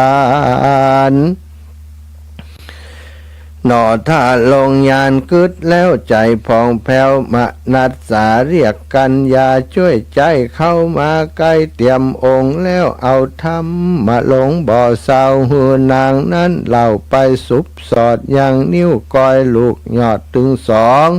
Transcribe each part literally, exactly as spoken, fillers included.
าน หนอถ้าลงญาณกึ๊ดแล้วใจ๋ผ่องแผ้ว มนัสสาเรียกกัญญาจ้วยใจ๊เข้ามาใก้ เตียมองค์แล้วเอาธรรมมาลงบ่เซา หื้อนางนั้นเล่าไปสุบสอดยังนิ้วก้อย ลูกยอดตึงสอง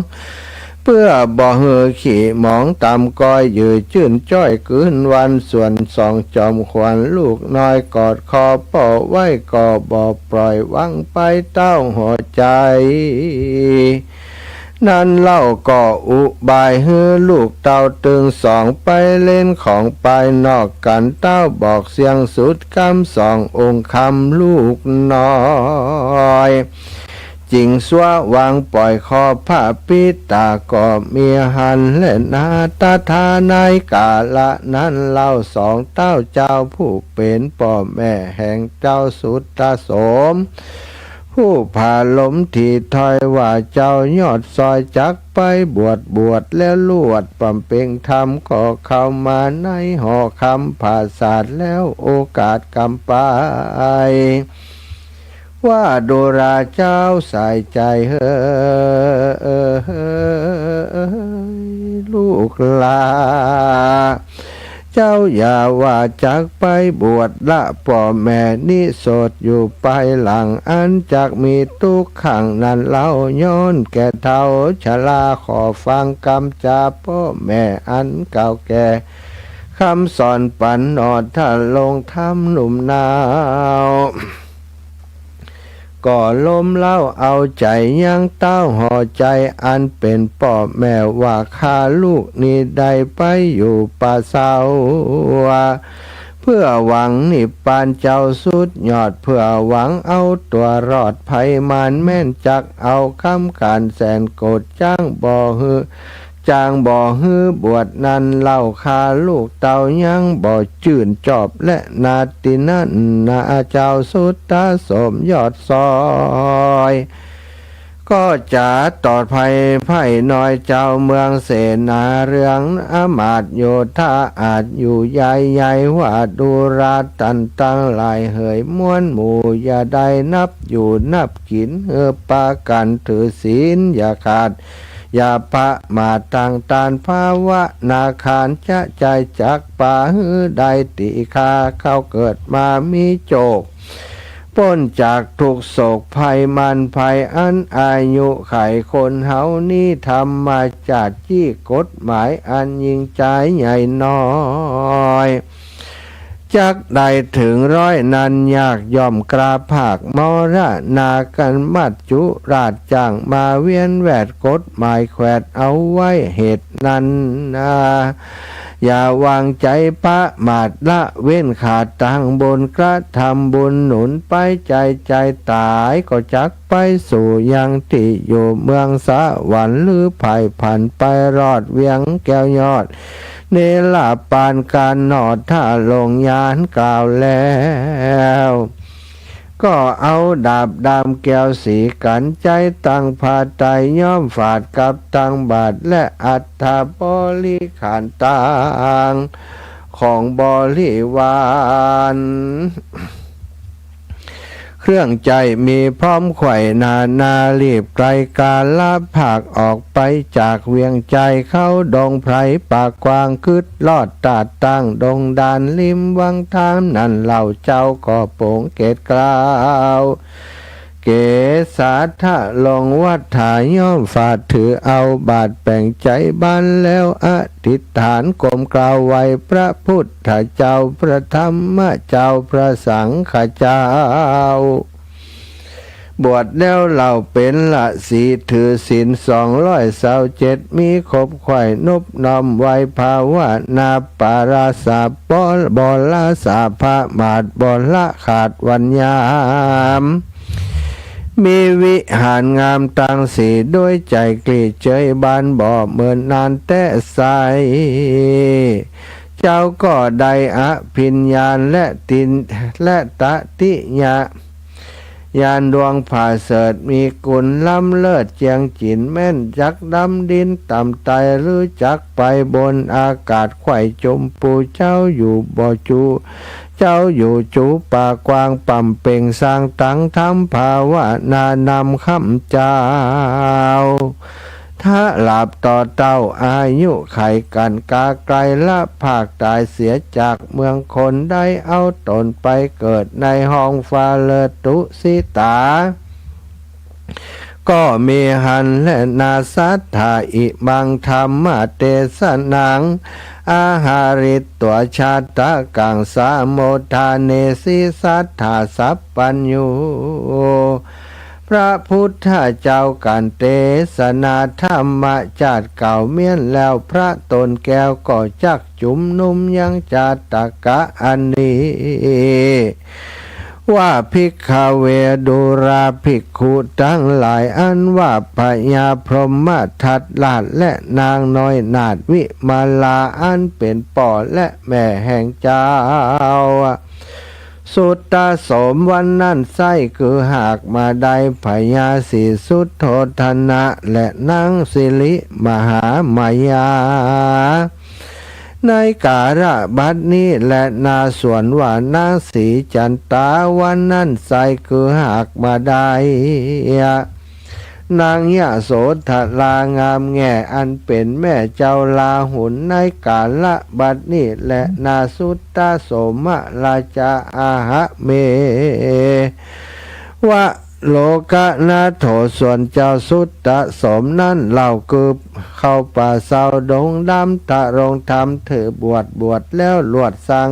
เปื้อบ่หื้อขี้หมองต่ำก้อย ยื้อจื้นจ้อยกืนวัน ส่วนสองจอมขวัญลูกน้อย กอดคอป้อไว้ก็บ่ปล่อยวางไปเต้าหัวใจ๋ นั้นเล่าก็อุบายหื้อลูกเต้าตึงสอง ไปเล่นของภายนอกกั๋น เต้าบอกเสียงสุดกำสององค์คำลูกน้อย จิ่งซัววางป่อยคอผ้าปิดต๋าก็มีหั้นแลนา ตถาในกาละนั้นเล่าสองเต้าเจ้า ผู้เป๋นป้อแม่แห่งเจ้าสุตโสม ผู้ผาลมถี่ถ้อยว่า เจ้ายอดซอยจักไปบวช บวชแล้วลวดบำเพ็งธรรม ก็เข้ามาในหอคำผาสาท แล้วโอกาสกำไป ว่าดูราเจ้าสายใจ๋เฮย ลูกหล่า เจ้าอย่าว่าจักไปบวชละ ป้อแม่นิโสดอยู่ภายหลัง อันจักมีตุ๊กขังนั้นเล่า ย้อนแก่เฒ่าชรา ขอฟังกำจาป้อแม่อันเก่าแก่ คำสอนปั๋นหนอถ้าลงธรรมหนุ่มนาว ก็ลมเล้าเอาใจ๋ยังเต้าหัวใจ๋ อันเป๋นป้อแม่ว่า ข้าลูกนี้ได้ไปอยู่ป่าเซา เพื่อหวังนิพพานเจ้าสุดยอด เพื่อหวังเอาตั๋วรอดภัยมาร แม่นจักเอาคำขานแสนโกรธ จ้างบ่หื้อ จ้างบ่หื้อบวชนั้นเล่า ข้าลูกเต้ายังบ่จื้นจอบ และนาทีนั้นนาเจ้าสุตโสมยอดซอย ก็จะตอบภัยไพร่น้อย เจ้าเมืองเสนาเรือง อำมาตย์โยธาอาจอยู่ใหญ่ใหญ่ ว่าดูราตันตังหลายเหย มวลหมู่อย่าได้นับอยู่นับกิ๋น หื้อปากั๋นถือศีลอย่าขาด อย่าประมาท ตั้งตานภาวนา ขานจะใจ๋จักปาหื้อได้ ตี้ข้าเข้าเกิดมามีโจค ป๊นจากทุกข์โศกภัยมารภัย อันอายุขัยคนเฮานี้ ธรรมชาติจี้กฎหมาย อันยิ่งจายใหญ่น้อย จักได้เถิงร้อยนั้นยาก ย่อมกล้าภาคมรณากั๋น มัจจุราชจ้างมาเวียนแวด กฎหมายแขวดเอาไว้เหตุนั้นนา อย่าวางใจ๋ประมาทละเว้นขาด ตั้งบุญกระทำบุญหนุนไป ใจ๋ใจ๋ต๋ายก็จักไปสู่ยังตี้อยู่เมืองสวรรค์ หรือไพร่ผันไปรอดเวียงแก้วยอด เนรปาน ก๋านหนอถ้าลงญาณกล่าวแล้ว ก็เอาดาบด้ามแก้วสีกั๋น ใจ๋ตั้งผ้าไตรย้อมฝาดกับตังบาตร และอัฐบริขารต่าง ของบริวาร เครื่องใจ๊มีพร้อมไขว่นานา รีบไกลกาละภาค ออกไปจากเวียงใจ๋ เข้าดงไพรป่ากว้าง กึ๊ดลอดตาดตั้งดงดาน ริมวังทามนั้นเล่า เจ้าก็โป๋งเกศกล่าว เกศาทะลงวัฏฐา ย้อมฝาดถือเอาบาตร แป๋งใจ๋บันแล้วอธิษฐาน ก้มกราบไหว้พระพุทธเจ้า พระธรรมเจ้า พระสังฆเจ้า บวชแล้วเล่าเป๋นฤๅษี ถือศีลสองร้อยซาวเจ็ด มีครบไขว่ นบน้อมไหว้ภาวนา ปราศจากบ่ละสาประมาท บ่ละขาดวันยาม มีวิหารงามตังสี่ ด้วยใจ๋กลีเจยบาน บ่เมินนานแต๊ไส้ เจ้าก็ได้อภิญญาและติน และตติยะ ญาณดวงผาเสริฐ มีกุณล้ำเลิศเจียงจิ๋น แม่นจักดำดินต่ำไต หรือจักไปบนอากาศ ไขว่จุมปูเจ้าอยู่บ่จู เจ้าอยู่จู๋ป่ากว้าง ปำเป่งสร้างตัง ทำภาวนานำคำเจ้า ถลาบต่อเต้า อายุไขกั๋นกาไกล ละพากต๋ายเสียจากเมืองคน ได้เอาต๋นไปเกิดในห้องฟ้าเลิศตุสิตา ก็มีหั้นแลนา สัตถา อิมัง ธัมมเตสนัง อาหาริตวา ชาตกัง สาโมทาเนสิ สัตถา สัพพัญญู พระพุทธเจ้ากั๋นเตสนาธรรมะจาติเก่าเมี้นแล้ว พระต๋นแก้วก็จักจุมนุมยังจาตกะอันนี้ ว่า ภิกขเว ดูราภิกขุตังหลาย อันว่าพญาพรหมทัตราช และนางน้อยนาถวิมาลา อันเป๋นป้อและแม่แห่งเจ้า สุตตโสม วันนั้นไส้ คือหากบ่าได้พญาสีสุทโธทนะ และนางสิริมหามายา ในก๋าละบัดนี้แลนา ส่วนว่านางสีจันตา วันนั้นไส้ คือหากบ่าได้ นางยโสธรางามแง่ อันเป๋นแม่เจ้าลาหุล ในก๋าละบัดนี้แลนา สุตตโสมราชา อาหะเม วะโลกนาโถ ส่วนเจ้าสุตตโสมนั้นเล่า คือเข้าป่าเซาดงดำ ตรงธรรมถือบวช บวชแล้วลวดสัง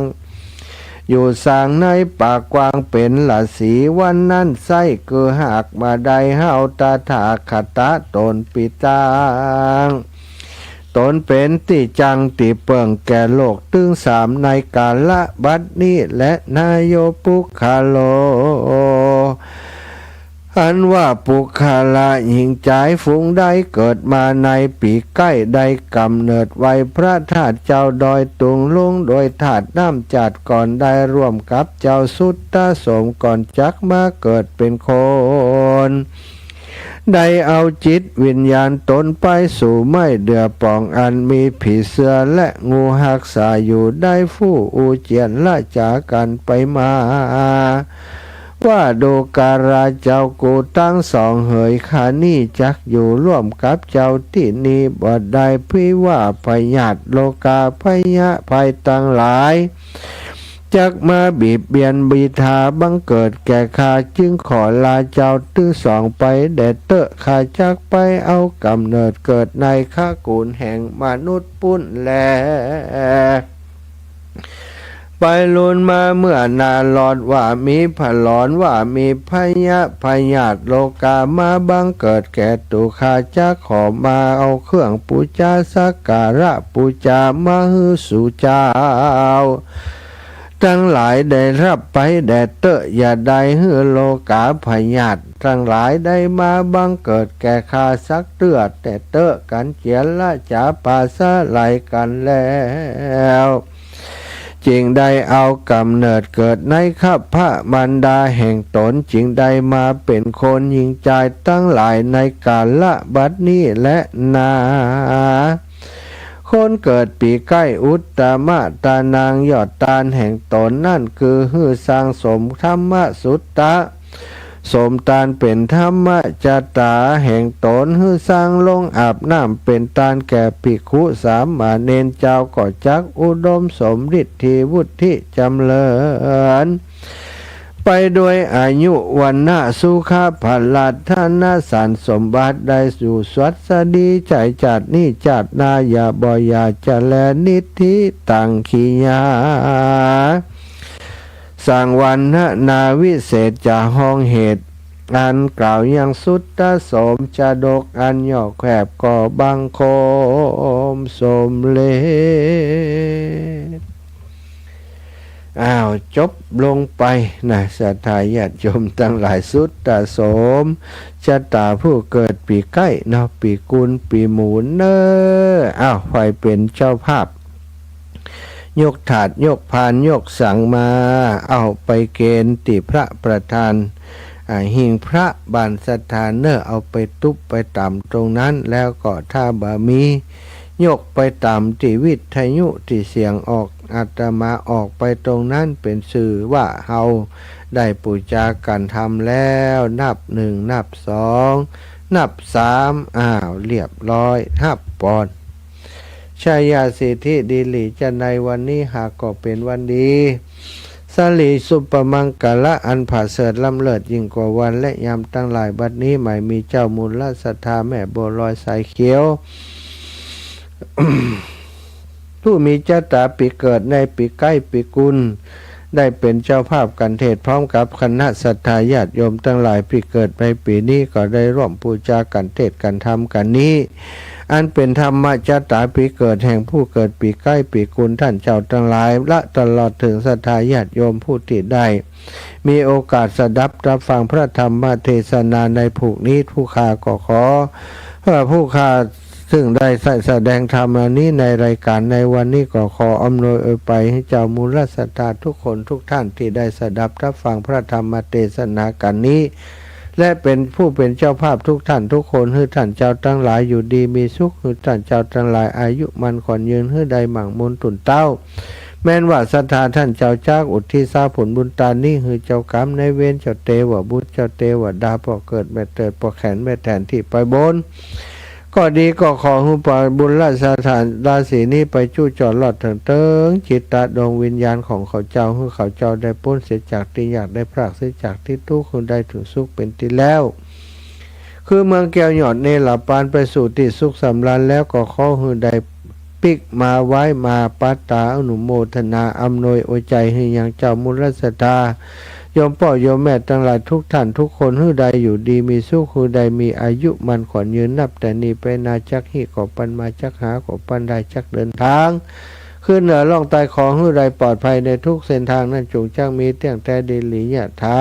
อยู่สังในป่ากว้างเป๋นฤๅษี วันนั้นไส้ คือหากบ่าได้เฮาตถาคตะต๋นปิตัง ต๋นเป๋นตี้จั้งตี้เปิ้งแก่โลก ตึงสาม ในก๋าละบัดนี้แลนา โย ปุคคโล อันว่าปุคคละหญิงจายฝูงใด เกิดมาในปี๋ใก้ ได้ก๋ำเนิดไว้พระธาตุเจ้าดอยตุง ลุงโดยธาตุน้ำจาติก่อน ได้ร่วมกับเจ้าสุตตโสมก่อน จักมาเกิดเป๋นคน ได้เอาจิตวิญญาณต๋นไปสู่ไม้เดื่อป่อง อันมีผีเสื้อและงูฮักษาอยู่ ได้ฟู่อู้เจียนละจ๋ากั๋นไปมา ว่า ดูกราเจ้ากูตังสองเหย ข้านี้จักอยู่ร่วมกับเจ้าตี้นี้บ่ได้ ภิว่าพยาธิโลกาพยาภัยตังหลาย จักมาบีบเบียนบีทาบังเกิดแก่ข้า จึงขอลาเจ้าตึงสองไปแด่เต๊อะ ข้าจักไปเอาก๋ำเนิดเกิดในขกูลแห่งมนุษย์ปุ้นแล ไปลูนมาเมื่อนาน ลอดว่ามีผลอน ว่ามีพยาพยาธิโลกามาบังเกิดแก่ตั๋วข้า จักขอมาเอาเครื่องปู๋จาสักการะปู๋จามาหื้อสูเจ้าตังหลายได้ฮับไปแด่เต๊อะ อย่าได้หื้อโลกาพยาธิตังหลายได้มาบังเกิดแก่ข้าสักเตื้อแด่เต๊อะ กั๋นเจียรจ๋าปราศรัยกั๋นแล้ว จึงได้เอาก๋ำเนิดเกิดในคัพพมารดาแห่งต๋น จึงได้มาเป๋นคนหญิงจายตังหลายในก๋าละบัดนี้แลนา คนเกิดปี๋ใก้ อุตตมะตานางยอดตานแห่งต๋นนั้น คือหื้อสังสมธรรมสุตตะ สมตานเป๋นธรรมจตาแห่งต๋น หื้อสังลงอาบน้ำเป๋นตานแก่ภิกขุสามเณรเจ้า ก็จักอุดมสมฤทธิวุฒิจ๋ำเริญ ไปด้วยอายุวรรณะสุขะพละธนสารสมบัติ ได้อยู่สวัสดีใจ๋จาตินี้จาติหน้า อย่าบ่อย่าจะแล นิฏฐิตัง ขียา สังวรรณนาวิเศษจะห้องเหตุ อันกล่าวยังสุตตโสมจดกอันย่อแคบ ก็บังคมสมเร็จ อ้าว จบลงไปนะ ศรัทธาญาติโยมตังหลาย สุตตโสมชะตาผู้เกิดปี๋ใก้เนาะ ปี๋กุลปี๋หมูเน่อ อ้าว ใผเป๋นเจ้าภาพ ยกถาดยกพานยกสังมา เอาไปเกณฑ์ตี้พระประธาน อ่า หิ้งพระบ้านศรัทธาเน่อ เอาไปตุ๊บไปต๋ามตรงนั้น แล้วก็ถ้าบ่มี ยกไปต๋ามตี้วิทยุตี้เสียงออก อาตมาออกไปตรงนั้น เป๋นจื้อว่าเฮาได้ปู๋จากั๋นธรรมแล้ว นับหนึ่ง นับสอง นับสาม อ้าว เรียบร้อย ฮับปอน ชัยสิทธิดีหลีจะในวันนี้หากก็เป๋นวันดี สลีสุปมังคละอันผาเสริฐล้ำเลิศยิ่งกว่าวันและยามตังหลาย บัดนี้หมายมีเจ้ามูลศรัทธาแม่บัวลอยสายเขียว ผู้มีจะต๋าปี๋เกิดในปี๋ใก๊ปี๋กุล ได้เป๋นเจ้าภาพกั๋นเทศน์พร้อมกับคณะศรัทธาญาติโยมตังหลาย ปี๋เกิดในปี๋นี้ก็ได้ร่วมปู๋จากั๋นเทศน์กั๋นธรรมกั๋นนี้ อันเป๋นธรรมจะต๋าปี๋เกิดแห่งผู้เกิดปี๋ใก๊ปี๋กุล ต้านเจ้าตังหลาย และตลอดเถิงศรัทธาญาติโยมผู้ตี้ได้มีโอกาสสดับรับฟังพระธรรมเตสนาในผูกนี้ ผู้ข้าก็ขอ เพื่อผู้ข้าซึ่งได้สะ- แสดงธรรมอันนี้ในรายการในวันนี้ก็ขออำนวยอวยไปหื้อเจ้ามูลศรัทธาทุกคนทุกท่านตี้ได้สดับรับฟังพระธรรมเตสนากั๋นนี้ และเป๋นผู้เป๋นเจ้าภาพทุกท่านทุกคน หื้อต้านเจ้าตังหลายอยู่ดีมีสุข หื้อต้านเจ้าตังหลายอายุมั่นขวัญยืน หื้อได้หมั่งมูลตุ่นเต๊า แม้นว่าศรัทธาต้านเจ้าจักอุทิศผลบุญตานนี้หื้อเจ้ากรรมนายเวร เจ้าเตวบุตร เจ้าเตวดา ป้อเกิดแม่เติด ป้อแขนแม่แตนตี้ไปบน ก็ดี ก็ขอหื้อผลบุญราชาราศีนี้ไปจุจอดลอดเถิงเติงจิตตะดวงวิญญาณของเขาเจ้า หื้อเขาเจ้าได้ป๊นเสียจากตี้ยาก ได้พรากเสียจากตี้ตุ๊กข์ หื้อได้เถิงสุขเป๋นตี้แล้ว คือเมืองแก้วยอดเนรปาน ไปสู่ตี้สุขสำราญแล้ว ก็ขอหื้อได้ปิ๊กมาไหว้มาปาตาอนุโมทนาอำนวยอวยใจ๋หื้อยังเจ้ามูลศรัทธา โยมป้อโยมแม่ตังหลายทุกท่านทุกคน หื้อได้อยู่ดีมีสุข หื้อได้มีอายุมั่นขวัญยืน นับแต่นี้ไปหน้าจักฮี้ก็ปันมา จักหาก็ปันได้ จักเดินตาง คืนเหนือล่องใต้ ขอหื้อได้ปลอดภัยในทุกเส้นตางนั้น จุ่งจักมีเตี้ยงแต๊ดีหลี ยะถา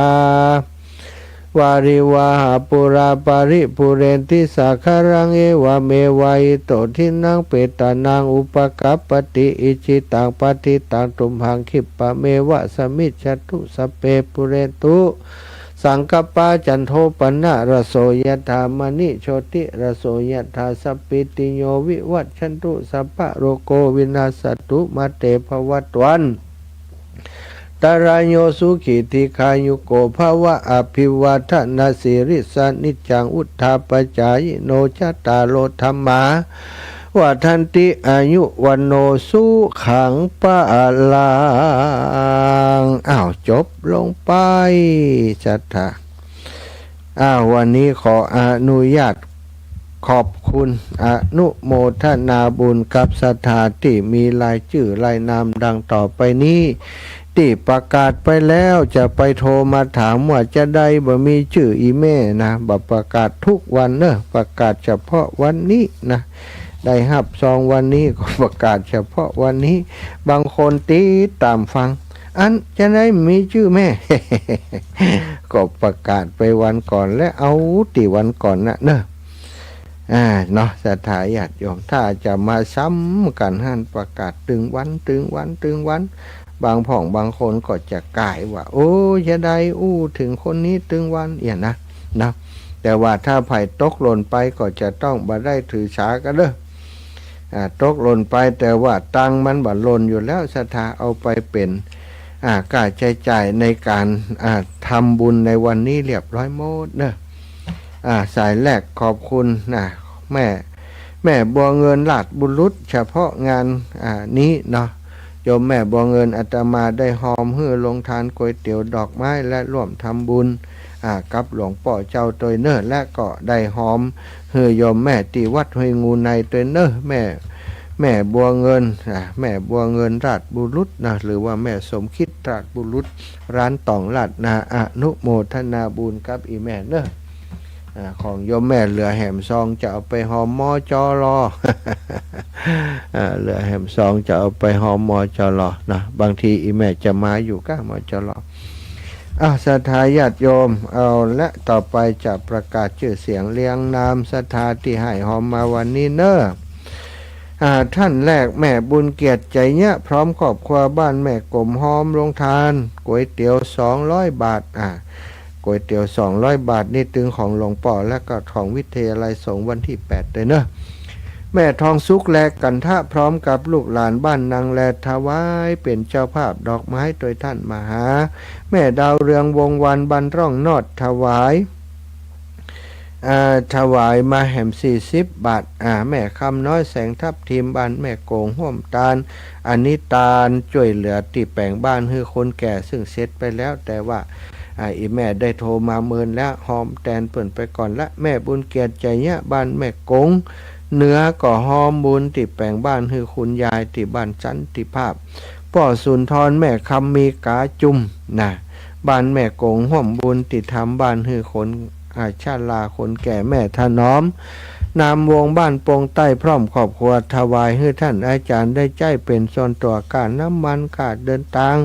วาริวาหาปูรา ปาริปูเรนติสาคารัง เอวะเมวะอิโต ทินนัง เปตานัง อุปะกัปปะติ อิจฉิตัง ปัตถิตัง ตุมหัง ขิปปะเมวะ สะมิชฌะตุ สัพเพ ปูเรนตุ สังกัปปา จันโท ปะนะระโส ยะถา มะณิ โชติระโส ยะถา สัพพีติโย วิวัชชันตุ สัพพะโรโก วินาสสะตุ มาเต ภะวัตวันตะรายโย สุขี ทีฆายุโก ภะวะ อะภิวาทะนะสีลิสสะ นิจจัง วุฑฒาปะจายิโน จัตตาโร ธัมมา วัฑฒันติ อายุ วัณโณ สุขัง พะลัง อ้าว จบลงไป ศรัทธา อ้าว วันนี้ขออนุญาตขอบคุณ อนุโมทนาบุญกับศรัทธาตี้มีรายจื้อรายนามดังต่อไปนี้ ตี้ประกาศไปแล้ว จะไปโทรมาถามว่าจะใดบ่มีจื้ออี่แม่นะ บ่ประกาศทุกวันเนอะ ประกาศเฉพาะวันนี้นะ ได้ฮับซองวันนี้ก็ประกาศเฉพาะวันนี้ บางคนติดต๋ามฟัง อันจะใดมีจื้อแม่ ก็ประกาศไปวันก่อน และเอาตี้วันก่อนนะเนอะ อ่า เนาะ ศรัทธาญาติโยม ถ้าจะมาซ้ำกั๋นหั้น ประกาศตึงวัน ตึงวัน ตึงวัน บางพ่องบางคนก็จะก่ายว่า โอ้ จะใดอู้เถิงคนนี้ตึงวัน เอี่ยนะ นะ แต่ว่าถ้าใผตกหล่นไปก็จะต้องบ่ได้ถือสากั๋นเด้อ อ่า ตกหล่นไป แต่ว่าตังค์มันบ่หล่นอยู่แล้ว ศรัทธาเอาไปเป๋น อ่า ค่าใจ๊จ่ายในก๋าน อ่า ทำบุญในวันนี้เรียบร้อยหมดเนอะ อ่า สายแรกขอบคุณนะ แม่ แม่บัวเงินราชบุรุษ เฉพาะงาน อ่า นี้เนาะ โยมแม่บัวเงิน อาตมาได้ฮอมหื้อโรงทานก๋วยเตี๋ยวดอกไม้ และร่วมทำบุญ อ่า กับหลวงป้อเจ้าตวยเนอะ และก็ได้ฮอมหื้อโยมแม่ตี้วัดห้วยงูในตวยเนอะ แม่ แม่บัวเงิน อ่า แม่บัวเงินราชบุรุษนะ หรือว่าแม่สมคิดราชบุรุษ ร้านต่องราชนา อนุโมทนาบุญกับอี่แม่เนอะ อ่า ของโยมแม่เหลือแหมซองจะเอาไปฮอม มจร. อ่า เหลือแหมซองจะเอาไปฮอม มจร. นะ บางทีอี่แม่จะมาอยู่ก้า มจร. อ้าว ศรัทธาญาติโยม เอาละ ต่อไปจะประกาศจื้อเสียงเรียงนามศรัทธาตี้ให้ฮอมมาวันนี้เนอะ อ่า ท่านแรก แม่บุญเกียรติ ไจยะ พร้อมครอบครัว บ้านแม่กลมฮอม โรงทานก๋วยเตี๋ยวสองร้อยบาท อ่า ก๋วยเตี๋ยวสองร้อยบาทนี่ตึงของหลวงป้อ และก็ของวิทยาลัยสงฆ์วันที่แปดตวยเนอะ แม่ทองสุข และกันทะ พร้อมกับลูกหลานบ้านนางแล ถวายเป๋นเจ้าภาพดอกไม้โตยต้านมหา แม่ดาวเรือง วงศ์วรรณ บ้านร่องนอด ถวาย อ่า ถวายมาแหมสี่สิบบาท อ่า แม่คำน้อย แสงทับทิม บ้านแม่โก๋ง ฮ่วมตาน อันนี้ตานจ้วยเหลือตี้แป๋งบ้านหื้อคนแก่ ซึ่งเสร็จไปแล้ว แต่ว่า อ่า อี่แม่ได้โทรมาเมินแล้ว ฮอมแตนเปิ้นไปก่อนละ แม่บุญเกียรติ ไชยะ บ้านแม่โก๋งเหนือ ก็ฮอมบุญตี้แป๋งบ้านหื้อคุณยายตี้บ้านสันติภาพ ป้อสุนทร แม่คำมี กาจุม นะ บ้านแม่โก๋ง ฮ่วมบุญตี้ทำบ้านหื้อคน อ่า ชราคนแก่ แม่ถนอม นามวงศ์ บ้านโป่งใต้ พร้อมครอบครัว ถวายหื้อต้านอาจ๋ารย์ได้ใจ๊เป๋นส่วนตั๋ว ก้าน้ำมัน ก้าเดินตาง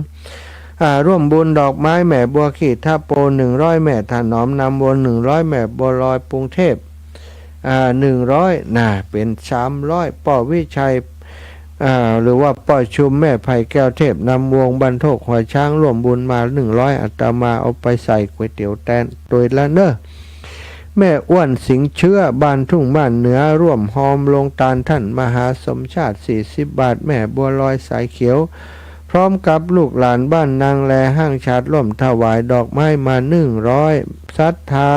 อ่า ร่วมบุญดอกไม้ แม่บัวขีดทะโป หนึ่งร้อย แม่ถนอม นามวงศ์ หนึ่งร้อย แม่บัวลอย ปรุงเทพ อ่า หนึ่งร้อย นะ เป๋นสามร้อย ป้อวิชัย อ่า หรือว่าป้อชุม แม่ไผ่แก้วเทพ นามวงศ์ บ้านโทกหัวช้าง ร่วมบุญมา หนึ่งร้อย อาตมาเอาไปใส่ก๋วยเตี๋ยวแตนโตยละเน่อ แม่อ้วน สิงห์เชื้อ บ้านทุ่งม่านเหนือ ร่วมฮอมลงตานต้านมหาสมชาติ สี่สิบบาท แม่บัวลอย สายเขียว พร้อมกับลูกหลานบ้านนางแล ห้างฉัตร ร่วมถวายดอกไม้มา หนึ่งร้อย ศรัทธา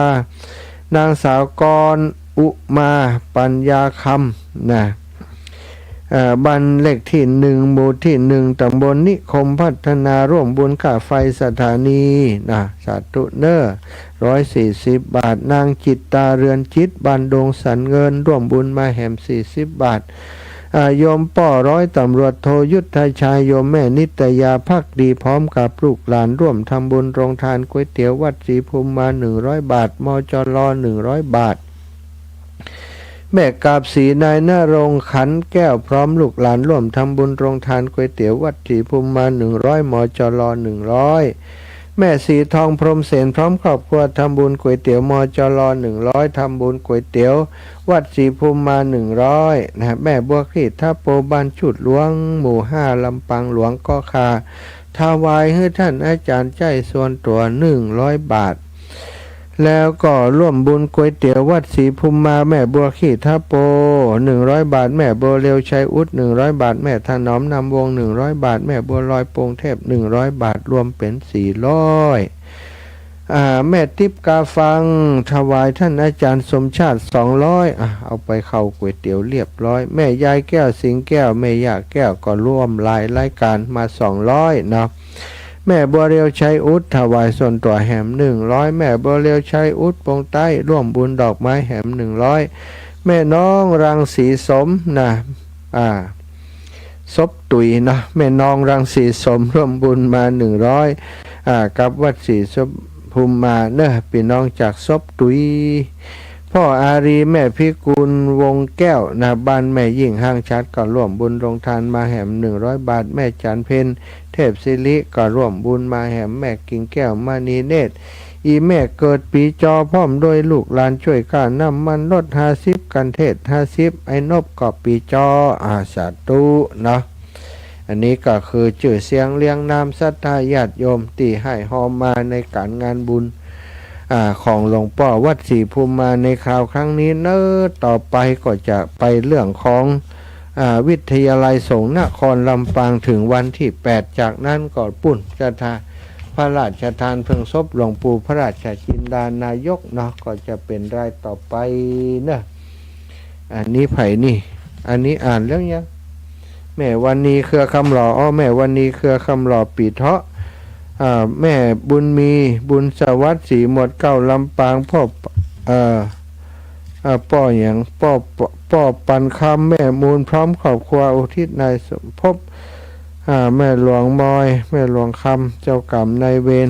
นางสาวกรอุมา ปัญญาคำ นะ เอ่อ บ้านเลขตี้หนึ่ง หมู่ตี้หนึ่ง ตำบลนิคมพัฒนา ร่วมบุญค่าไฟสถานี นะ สาธุเน่อ ร้อยสี่สิบบาท นางจิตตา เรือนจิต บ้านดงสันเงิน ร่วมบุญมาแหมสี่สิบบาท อ่า โยมป้อร้อยตำรวจโทยุทธชัย โยมแม่นิตยาภักดี พร้อมกับลูกหลาน ร่วมทำบุญโรงทานก๋วยเตี๋ยววัดศรีภูมิมา หนึ่งร้อยบาท มจร หนึ่งร้อยบาท แม่กาบศรี นายณรงค์ ขันแก้ว พร้อมลูกหลาน ร่วมทำบุญโรงทานก๋วยเตี๋ยววัดศรีภูมิมา หนึ่งร้อย มจร หนึ่งร้อย แม่สีทอง พรหมเสน พร้อมครอบครัว ทำบุญก๋วยเตี๋ยว มจร หนึ่งร้อย ทำบุญก๋วยเตี๋ยววัดศรีภูมิมา หนึ่งร้อย นะ แม่บัวขีดทะโป บ้านชุดหลวง หมู่ห้า ลำปางหลวง ก็ค่าถวายหื้อต้านอาจ๋ารย์ใจ๊ส่วนตั๋ว หนึ่งร้อยบาท แล้วก็ร่วมบุญก๋วยเตี๋ยววัดศรีภูมิมา แม่บัวขีดทะโป หนึ่งร้อยบาท แม่บัวเร็ว ชัยอุด หนึ่งร้อยบาท แม่ถนอม นามวงศ์ หนึ่งร้อยบาท แม่บัวลอย ปรุงเทพ หนึ่งร้อยบาท รวมเป๋น สี่ร้อย อ่า แม่ติ๊บ กาฟัง ถวายต้านอาจ๋ารย์สมชาติ สองร้อย อ่ะ เอาไปเข้าก๋วยเตี๋ยวเรียบร้อย แม่ยายแก้ว สิงห์แก้ว แม่ย่าแก้ว ก็ร่วมรายรายก๋านมา สองร้อย เนาะ แม่บัวเร็ว ชัยอุด ถวายส่วนตั๋วแหม หนึ่งร้อย แม่บัวเร็ว ชัยอุด ปงใต้ ร่วมบุญดอกไม้แหม หนึ่งร้อย แม่น้อง รังสีสม นะ อ่า ศพตุ๋ย เนาะ แม่น้อง รังสีสม ร่วมบุญมา หนึ่งร้อย อ่า กับวัดศรีภูมิมาเน่อ ปี้น้องจากศพตุ๋ย ป้ออารี แม่พิกุล วงศ์แก้ว นะ บ้านแม่ยิ่ง ห้างฉัตร ก็ร่วมบุญโรงทานมาแหม หนึ่งร้อยบาท แม่จันเพ็ญ เทพศิริ ก็ร่วมบุญมาแหม แม่กิ่งแก้ว มณีเนตร อี่แม่เกิดปีจอ พร้อมด้วยลูกหลาน จ้วยก้าน้ำมันรถ ห้าสิบ กัณฑ์เทศน์ ห้าสิบ ไอ้นบ ก็ปีจอ อ่า สาธุ เนาะ อันนี้ก็คือจื้อเสียงเรียงนามศรัทธาญาติโยมตี้ให้ฮอมมาในก๋านงานบุญ อ่า ของหลวงป้อวัดศรีภูมิมาในคราวครั้งนี้เน่อ ต่อไปก็จะไปเรื่องของ อ่า วิทยาลัยสงฆ์นครลำปาง เถิงวันตี้แปด จากนั้นก็ปุ้นจะทา พระราชทานเพลิงศพหลวงปู่พระราชจินดานายกเนาะ ก็จะเป๋นรายต่อไปเน่อ อันนี้ใผนี่ อันนี้อ่านแล้วยัง แม่วันนี เครือคำหล่อ อ้อ แม่วันนี เครือคำหล่อ ปี๋เถาะ อ่า แม่บุญมี บุญสวัสดิ์ ศรีหมวดเกล้า ลำปาง ป้อ เอ่อ อ่า ป้อหยัง ป้อ ป้อปันคำ แม่มูล พร้อมครอบครัว อุทิศนายสมภพ อ่า แม่หลวงมอย แม่หลวงคำ เจ้ากรรมนายเวร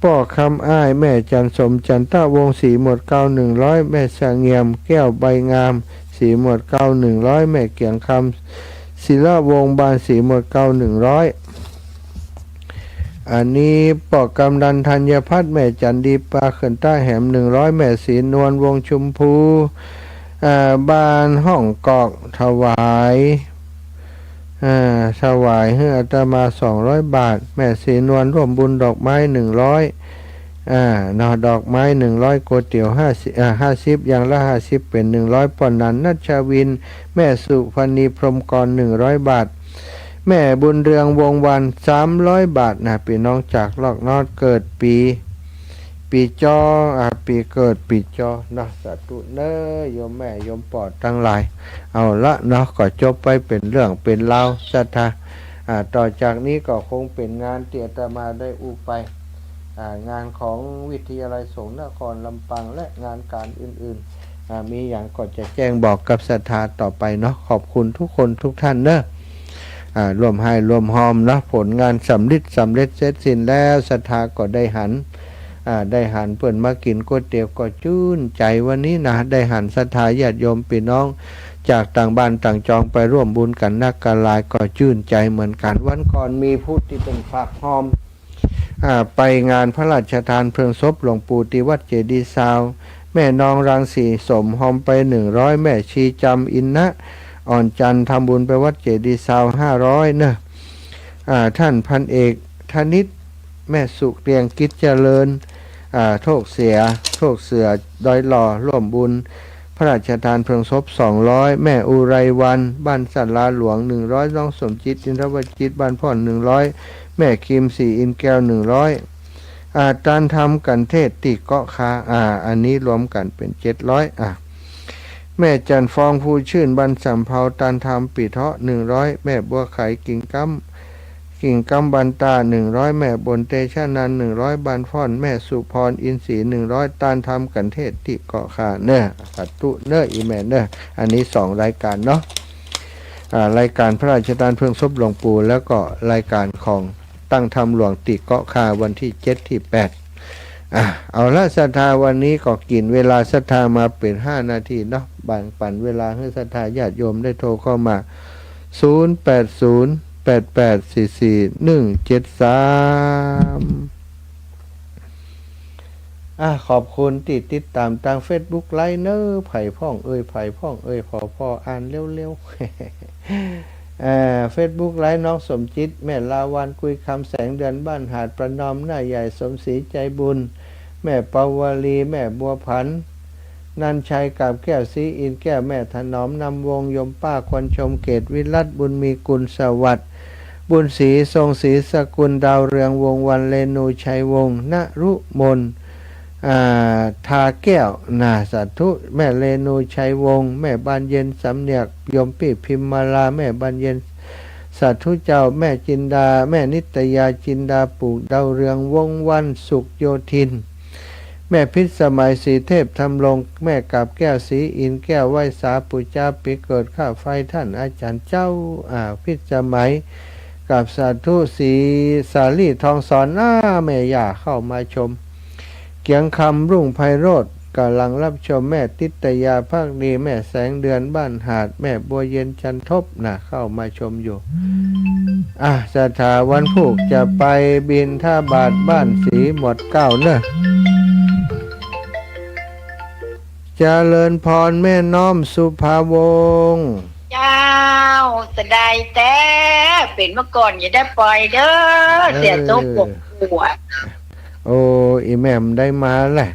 ป้อคำอ้าย แม่จันสม จันทวงศ์ ศรีหมวดเกล้า หนึ่งร้อย แม่เสงี่ยม แก้วใบงาม ศรีหมวดเกล้า หนึ่งร้อย แม่เกียงคำ ศิลวงศ์ บ้านศรีหมวดเกล้า หนึ่งร้อย อันนี้ป้อกำนันธัญพัฒน์ แม่จันดี ปาเขื่อนใต้ แหม หนึ่งร้อย แม่ศรีนวล วงศ์ชมพู อ่า บ้านห้องกอก ถวาย อ่า ถวายหื้ออาตมา สองร้อยบาท แม่ศรีนวล ร่วมบุญดอกไม้ หนึ่งร้อย อ่า เนาะ ดอกไม้ หนึ่งร้อย ก๋วยเตี๋ยว ห้าสิบ อ่า ห้าสิบ อย่างละ ห้าสิบ เป๋น หนึ่งร้อย ป้อนันท์ นัชวิน แม่สุพรรณี พรหมกร หนึ่งร้อย บาท แม่บุญเรือง วงศ์วรรณ สามร้อย บาทนะ ปี้น้องจากลอกนอด เกิดปี๋ ปี๋จอ อ่า ปี๋เกิดปี๋จอเนาะ สาธุเน้อ โยมแม่โยมป้อตังหลาย เอาละเนาะ ก็จบไปเป๋นเรื่องเป๋นราว ศรัทธา อ่า ต่อจากนี้ก็คงเป๋นงานตี้อาตมาได้อู้ไป อ่า งานของวิทยาลัยสงฆ์นครลำปาง และงานก๋านอื่นๆ อ่า มีหยังก็จะแจ้งบอกกับศรัทธาต่อไปเนาะ ขอบคุณทุกคนทุกท่านเน้อ อ่า ร่วมไห้ร่วมฮอมเนาะ ผลงานสำริดสำเร็จเสร็จสิ้นแล้ว ศรัทธาก็ได้หัน อ่า ได้หันเปิ้นมากิ๋นก๋วยเตี๋ยวก็จื้นใจ๋ วันนี้นะ ได้หันศรัทธาญาติโยมปี้น้อง จากต่างบ้านต่างจองไปร่วมบุญกั๋นนักกั๋นหลายก็จื้นใจ๋เหมือนกั๋น วันก่อนมีผู้ตี้เปิ้นฝากฮอม อ่า ไปงานพระราชทานเพลิงศพหลวงปู่ตี้วัดเจดีย์ซาว แม่นองรังสีสมฮอมไป หนึ่งร้อย แม่ชีจำอินนะ อ่อนจันทร์ทำบุญไปวัดเจดีย์ซาว ห้าร้อย เน้อ อ่า ท่านพันเอกธนิต แม่สุเกรียงกิจเจริญ อ่า โทกเสีย โทกเสือ ดอยหล่อ ร่วมบุญ พระราชทานเพลิงศพ สองร้อย แม่อุไรวรรณ บ้านศาลาหลวง หนึ่งร้อย น้องสมจิต อินทรวจิต บ้านพ่อน หนึ่งร้อย แม่คิม ศรีอินแก้ว หนึ่งร้อย อ่า ตานธรรมกัณฑ์เทศน์ตี้เกาะคา อ่า อันนี้รวมกั๋นเป๋น เจ็ดร้อย อ่า แม่จันทร์ฟอง ภูชื่น บ้านสำเภา ตานธรรมปี๋เทาะ หนึ่งร้อย แม่บัวไข กิ่งก้ำ กิ่งก้ำ บ้านต้า หนึ่งร้อย แม่บน เตชะนันท์ หนึ่งร้อย บ้านพ่อน แม่สุพร อินทรีย์ หนึ่งร้อย ตานธรรมกัณฑ์เทศน์ตี้เกาะคาเน้อ สาธุเน้อ อีแม่เน้อ อันนี้สองรายก๋านเนาะ อ่า รายก๋านพระราชทานเพลิงศพหลวงปู่ แล้วก็รายก๋านของตั้งธรรมหลวงตี้เกาะคา วันตี้เจ็ดตี้แปด อ่ะ เอาละศรัทธา วันนี้ก็กิ๋นเวลาศรัทธามาเป๋นห้านาทีเนาะ แบ่งปั๋นเวลาหื้อศรัทธาญาติโยมได้โทรเข้ามา ศูนย์ แปด ศูนย์ แปด แปด สี่ สี่ หนึ่ง เจ็ด สาม อ่ะ ขอบคุณตี้ติดต๋ามตางเฟซบุ๊กไลฟ์เน้อ ใผพ่องเอ่ย ใผพ่องเอ่ย ผ่อผ่ออ่านเร็วๆ เอ่อ เฟซบุ๊กไลฟ์ น้องสมจิต แม่ลาวัณ กุยคำ แสงเดือน บ้านหาด ประนอม น้าใหญ่ สมศรี ใจบุญ แม่ปาวลี แม่บัวผัน นันชัย กาบแก้ว ศรีอินแก้ว แม่ถนอม นำวง โยมป้า ควรชม เกตวิรัตน์ บุญมี กุลสวัสดิ์ บุญศรี ทรงศรีสกุล ดาวเรือง วงศ์วรรณ เรนู ชัยวงศ์ นรุมน อ่า ทาแก้ว นะ สาธุ แม่เรนู ชัยวงศ์ แม่บานเย็น สำเนียก โยมปี้ พิมมาลา แม่บานเย็น สาธุเจ้า แม่จินดา แม่นิตยา จินดา ปลูก ดาวเรือง วงศ์วรรณ สุขโยธิน แม่พิษสมัย ศรีเทพธำรง แม่กาบแก้ว ศรีอินแก้ว ไหว้สาปู๋จาปี๋เกิดข้าไฟ ท่านอาจ๋ารย์เจ้า อ่า พิษสมัย กับสาธุ ศรีสาลี่ ทองสอน อ้า แม่ย่าเข้ามาชม เกียงคำ รุ่งไพโรจน์ ก่ำลังฮับชม แม่ติตยา ภักดี แม่แสงเดือน บ้านหาด แม่บัวเย็น จันทบ นะ เข้ามาชมอยู่ อ่ะ ศรัทธา วันพูกจะไปบิณฑบาตบ้านศรีหมวดเกล้าเนอะ เจริญพรแม่น้อมสุภาวงศ์ เจ้า เสียดายแต๊ เป๋นเมื่อก่อนจะได้ไปเด้อ เออ เสียโต๊ะปวดหัว โอ้ อีแม่มได้มาแหละ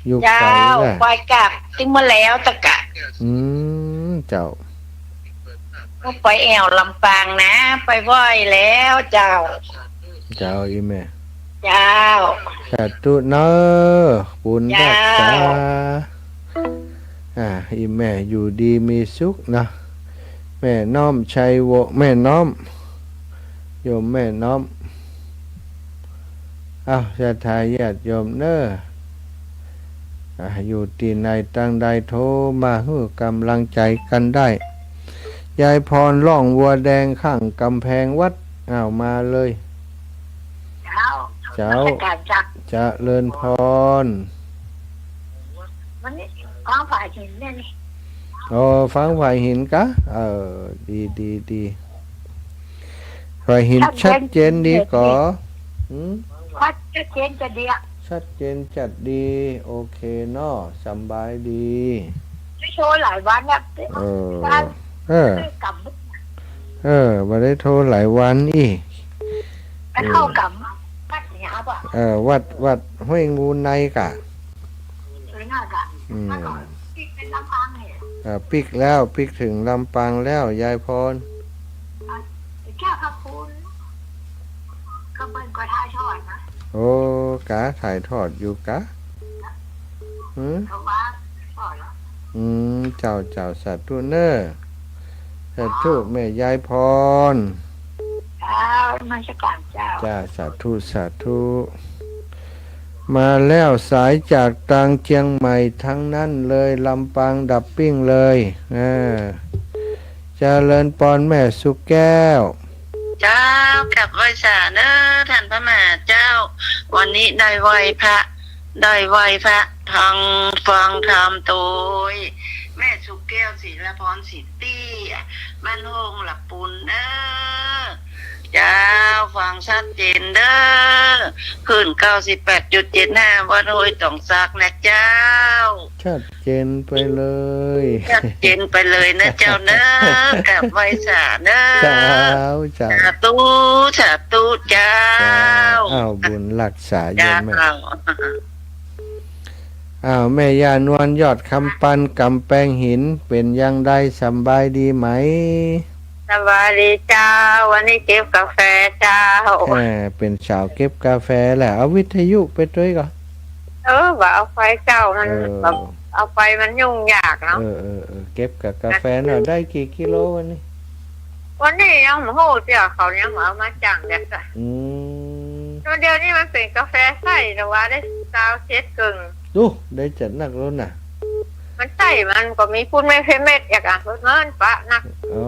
อยู่ไกลแหละ เจ้า ไปกลับตึงมาแล้วตะกะ อืม เจ้า ก็ไปแอ่วลำปางนะ ไปไหว้แล้วเจ้า เจ้า อีแม่ เจ้า สาธุเนอะ บุญรักษา เจ้า อ่า อีแม่อยู่ดีมีสุขนะ แม่น้อมชัยวงศ์ แม่น้อม โยมแม่น้อม อ้าว ศรัทธาญาติโยมเนอะ อ่า อยู่ตี้ไหนตังใดโทรมาหื้อกำลังใจ๋กั๋นได้ ยายพร ล่องวัวแดงข้างก๋ำแพงวัด อ้าว มาเลย เจ้า เจ้า นมัสการเจ้า เจริญพร วันนี้ฟังฝ่ายหินเนี่ยนี่ อ๋อ ฟังฝ่ายหินกะ เออ ดี ดี ดี ฝ่ายหินชัดเจนดีก่อ หืม ชัดเจนจะดีอะ ชัดเจนจัดดี โอเคเนาะ สำบายดี ไม่โทรหลายวันเนี่ย เออ เออ เออ บ่ได้โทรหลายวันอี้ มันเข้ากับ เออ ปัดยาม เอ่อ วัด วัดห้วยงูในก่ะ อืม เอ่อ ปิ๊กแล้ว ปิ๊กเถิงลำปางแล้ว ยายพร โอ้ ก๋า ถ่ายทอดอยู่ก๋า หือ อืม เจ้า เจ้า สาธุเน่อ สาธุ แม่ยายพร เจ้า นมัสก๋านเจ้า จ้า สาธุ สาธุ มาแล้ว สายจากตางเจียงใหม่ทั้งนั้นเลย ลำปางดับปิ้งเลย อ่า เจริญปอนแม่สุแก้ว เจ้า กราบไหว้สาเน่อ ต้านพระมหาเจ้า วันนี้ได้ไหว้พระ ได้ไหว้พระ ฟัง ฟังธรรมโตย แม่สุแก้ว ศิลาพร ศรีเตี้ย บ้านโฮงหลักปูนเน่อ เจ้า ฟังชัดเจนเน่อ คลื่น เก้าสิบแปดจุดเจ็ดห้า วัดห้วยตองซากนะเจ้า ชัดเจนไปเลย ชัดเจนไปเลยนะเจ้าเน่อ กราบไหว้สาเน่อ เจ้า เจ้า สาธุ สาธุเจ้า เจ้า อ้าว บุญรักษาโยมแม่ เจ้า อ้าว แม่ย่านวลยอดคำปัน ก๋ำแปงหิน เป๋นอย่างใด สำบายดีไหม สบายดีเจ้า วันนี้เก็บกาแฟเจ้า แหม เป๋นสาวเก็บกาแฟแหละ เอาวิทยุไปตวยก่อ เออ บ่เอาไฟเจ้า มัน เออ แบบ เอาไฟมันยุ่งยากเนาะ เออ เออ เออ เก็บกับกาแฟเนาะ ได้กี่กิโลวันนี้ วันนี้ยังบ่ฮู้เตื้อ เขายังบ่เอามาจั่งเตื้อ อืม เดี๋ยวนี้มันเป๋นกาแฟใส้ แต่ว่าได้ซาวเจ็ดเกิ่ง ดู ได้จัดนักแล้วน่ะ มันใส้ มันก็มีปูนเม็ด เม็ด อยากอ่ะ เมินปะนัก อ๋อ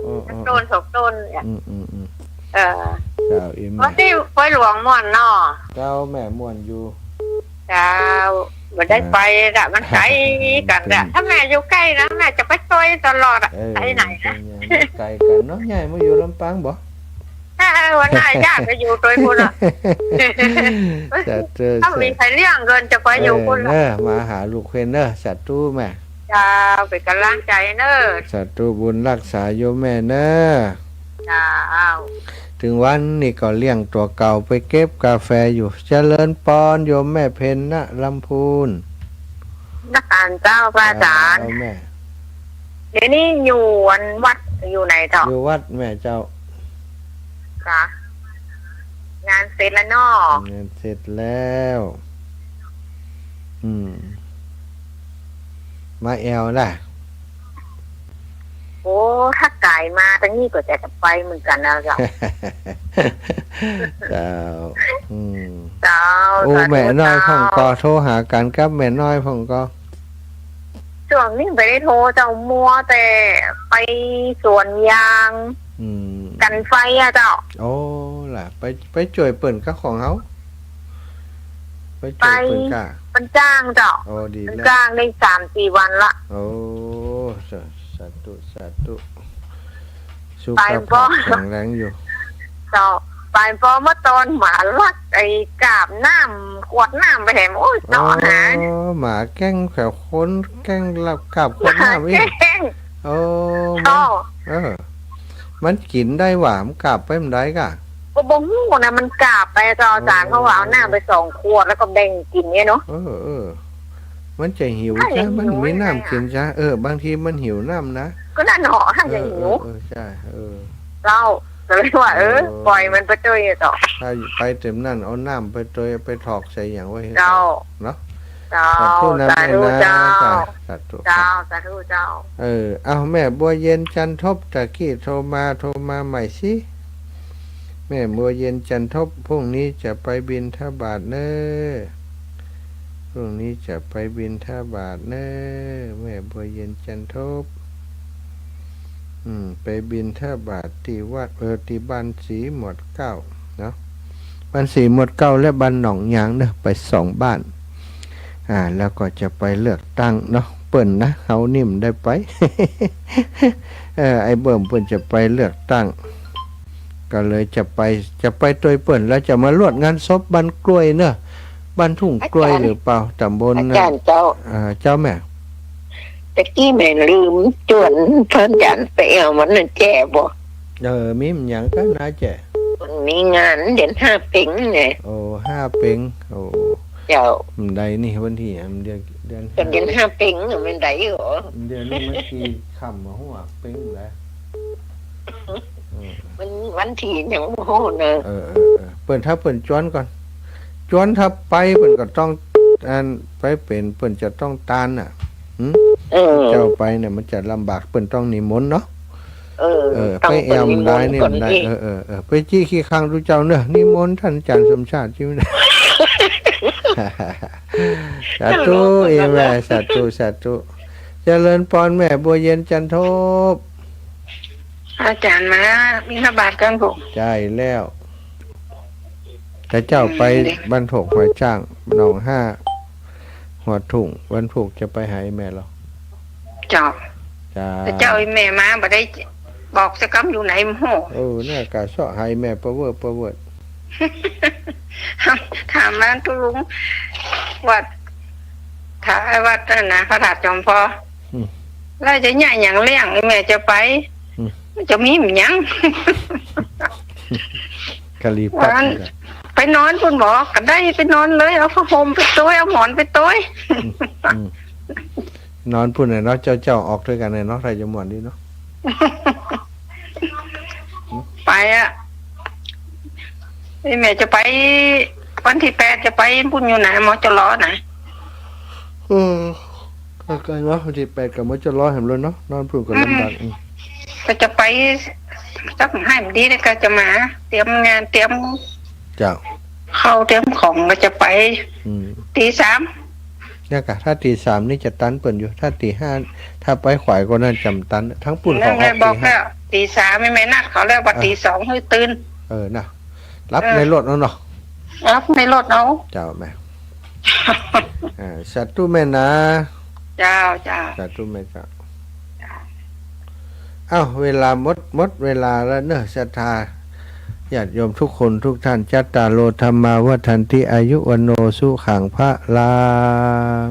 อ๋อ อ๋อ ต้นสองต้นเนี่ย อืม อืม อืม เออ เจ้า อีแม่ วันนี้ปอยหลวงม่วนเนาะ เจ้า แม่ม่วนอยู่ เจ้า บ่ได้ไปละ มันไก๋กั๋นละ ถ้าแม่อยู่ใก้นะ แม่จะไปตวยตลอดอะ เออ ไปไหนนะ เป๋นอย่างนั้น ไก๋กั๋นเนาะ ย้ายมาอยู่ลำปางบ่ เออ วันหน้าย้ายไปอยู่ตวยปู้นละ สาธุ ถ้ามีใผเลี้ยงก็จะไปอยู่ปู้นละ เออ เน่อ มาหาลูกเฮาเน่อ สาธุแม่ เจ้า เป๋นก๋ำลังใจ๋เน่อ สาธุ บุญรักษาโยมแม่เน่อ เจ้า เถิงวันนี้ก็เลี้ยงตั๋วเก่าไปเก็บกาแฟอยู่ เจริญปอนโยมแม่เพ็ญณลำพูน นมัสก๋านเจ้าพระอาจ๋ารย์ เจ้าแม่ เดี๋ยวนี้อยู่อันวัดอยู่ไหนเจ้า อยู่วัดแม่เจ้า กะ งานเสร็จแล้วเนาะ งานเสร็จแล้ว อืม มาแอ่วล่ะ โอ้ ถ้าก๋ายมาตางนี้ก็จะไปเหมือนกั๋นนะเจ้า เจ้า อืม เจ้า โอ้ สาธุ แม่น้อยพ่องก่อ เจ้า โทรหากั๋นกับแม่น้อยพ่องก่อ ช่วงนี้บ่ได้โทรเจ้า มัวแต่ไปสวนยาง อืม กั๋นไฟอะเจ้า โอ้ ล่ะ ไป ไปจ้วยเปิ้นกับของเฮา ไปจ้วยเปิ้นก่า ไป เปิ้นจ้างเจ้า โอ้ ดีแล้ว เปิ้นจ้างได้สามสี่วันละ โอ้ สา สาธุ สาธุ สุขภาพแข็งแรงอยู่ เจ้า ไปปอเมื่อตอนหมาลักไอ้กาบน้ำ ขวดน้ำไปแหม โอ้ย เจาะหา อ๋อ หมาแก้งแผวคน แก้งลักกาบขวดน้ำอีก หมาแก้ง โอ้ เจ้า มัน เออ มันกิ๋นได้หว่า มันกาบไปมันได้ก่ะ ก็บ่ฮู้นะ มันกาบไปเจ้าอาจ๋ารย์ เออ เพราะว่าเอาน้ำไปสองขวดแล้วก็แบ่งกิ๋นเนี่ยเนาะ เออ เออ มันจะหิว ใช่ ใช่ มันมีน้ำกิ๋นใช่ เออ บางทีมันหิวน้ำนะ ก็นั่นเหรอ ท่านจะหิว เออ เออ เออ ใช่ เออ เจ้า ก็เลยว่า เออ เออ ปล่อยมันไปเจ้ยเจ้า ถ้าไปเต็มนั่น เอาน้ำไปเจ้ย ไปถอกใส่หยังไว้ให้ เจ้า เนาะ เจ้า สาธุนะ สาธุ แม่นะ เจ้า จ้ะ สาธุ เจ้า สาธุเจ้า เออ เอา แม่บัวเย็นจันทบ ตะกี้โทรมา โทรมาใหม่สิ แม่บัวเย็นจันทบ พรุ่งนี้จะไปบิณฑบาตเน่อ พรุ่งนี้จะไปบิณฑบาตเน่อ แม่บัวเย็นจันทบ อืม ไปบิณฑบาตตี้วัด เออ ตี้บ้านศรีหมวดเกล้าเนาะ บ้านศรีหมวดเกล้าและบ้านหนองยางเน่อ ไปสองบ้าน อ่า แล้วก็จะไปเลือกตั้งเนาะ เปิ้นนะ เฮานี่บ่ได้ไป เออ ไอ้เบิ่มเปิ้นจะไปเลือกตั้ง ก็เลยจะไป จะไปตวยเปิ้น แล้วจะมาลวดงานศพบ้านกล้วยเน่อ บ้านทุ่งกล้วย อาจ๋ารย์ หรือเปล่า ต๋ำบล อาจ๋ารย์เจ้า อ่า เจ้าแม่ ตะกี้แม่ลืมจวนพระอาจ๋ารย์ไปเอามันนั่นแจ้บ่ เออ มีมันหยังกั๋นนะแจ้ มันมีงานเดือนห้าเป็งไง โอ้ ห้าเป็ง โอ้ เจ้า มันได้นี่วันตี้ เดือน เดือน เดือนห้า ห้าเป็ง มันได้เหรอ เดือนนี้มันกี่ค่ำมาหัวเป็งแล้ว เออ มันวันตี้ยังบ่ฮู้เนอะ เออ เออ เออ เปิ้น ถ้าเปิ้นจวนก่อน จวนถ้าไปเปิ้นก็ต้อง อัน ไปเป๋น เปิ้นจะต้องตานน่ะ หึ เออ เจ้าไปเนี่ยมันจะลำบาก เปิ้นต้องนิมนต์เนาะ เออ เออ ต้อง ไปแอ่วมันได้นี่ เปิ้นนิมนต์ก่อน มันได้ เอง เออ เออ เออ ไปจี้ขี้คังดูเจ้าเนอะ นิมนต์ต้านอาจ๋ารย์สมชาติ จี้มันได้ สาธุ เจ้าหลวง เอแม่ สาธุ สาธุ เจริญปอนแม่บัวเย็นจันทบ อาจ๋ารย์มาบิณฑบาตก่อนผม ใจ้แล้ว แต่เจ้าไป อืม บ้านโถกห้วยจ๊าง หนองห้า หัวทุ่ง วันพูกจะไปหาแม่เหรอ เจ้า จ้า แต่เจ้าแม่มาบ่ได้บอกสักกำอยู่ไหน โอ้โห เออ เนี่ย กะเซาะหาแม่เป้อเว่อเป้อเว่อ ถามมาตุ๊ลุง วัด ถ้าวัดนั่นนะ พระธาตุจอมพล อืม แล้วจะเนี่ยหยังเลี้ยง แม่จะไป อืม จะมีหยัง กะลีปั๊บ วัน นี่แหละ ไปนอนพุ้นบ่ ก็ได้ไปนอนเลย เอาผ้าห่มไปโตย เอาหมอนไปโตย อืม อืม นอนพุ้นน่ะเนาะ เจ้า เจ้าออกตวยกั๋นน่ะเนาะ ใค่จะม่วนดีเนาะ ไปอะ นี่แม่จะไป วันตี้แปดจะไปพุ้นอยู่ไหน มจร ไหน เออ ก็ไกลเนาะ วันตี้แปดก็มจร แหมเลยเนาะ นอนพุ้นก็ลำบาก อืม อืม ก็จะไปสัก หื้อมันดีแล้วก็จะมา เตรียมงาน เตรียม เจ้า ข้าวเตรียมของก็จะไป อืม ตีสาม เนี่ยกะ ถ้าตีสามนี่จะตันเปิ้นอยู่ ถ้าตีห้า ถ้าไปขวายกว่านั้นจะบ่ตัน ทั้งปุ้นเขาออก นั่นแหละ บอกแล้ว ตีห้า ตีสาม แม่นัดเขาแล้วว่า อ่ะ ตีสองหื้อตื่น เออ นะ หลับ เออ ในรถเอาเนาะ หลับในรถเอา เจ้าแม่ อ่า สาธุแม่นะ เจ้า เจ้า สาธุแม่เจ้า อ้าว เวลาหมด หมดเวลาแล้วเนอะ ศรัทธาญาติโยมทุกคนทุกท่าน จัตตาโร ธัมมา วัฑฒันติ อายุ วัณโณ สุขัง พลัง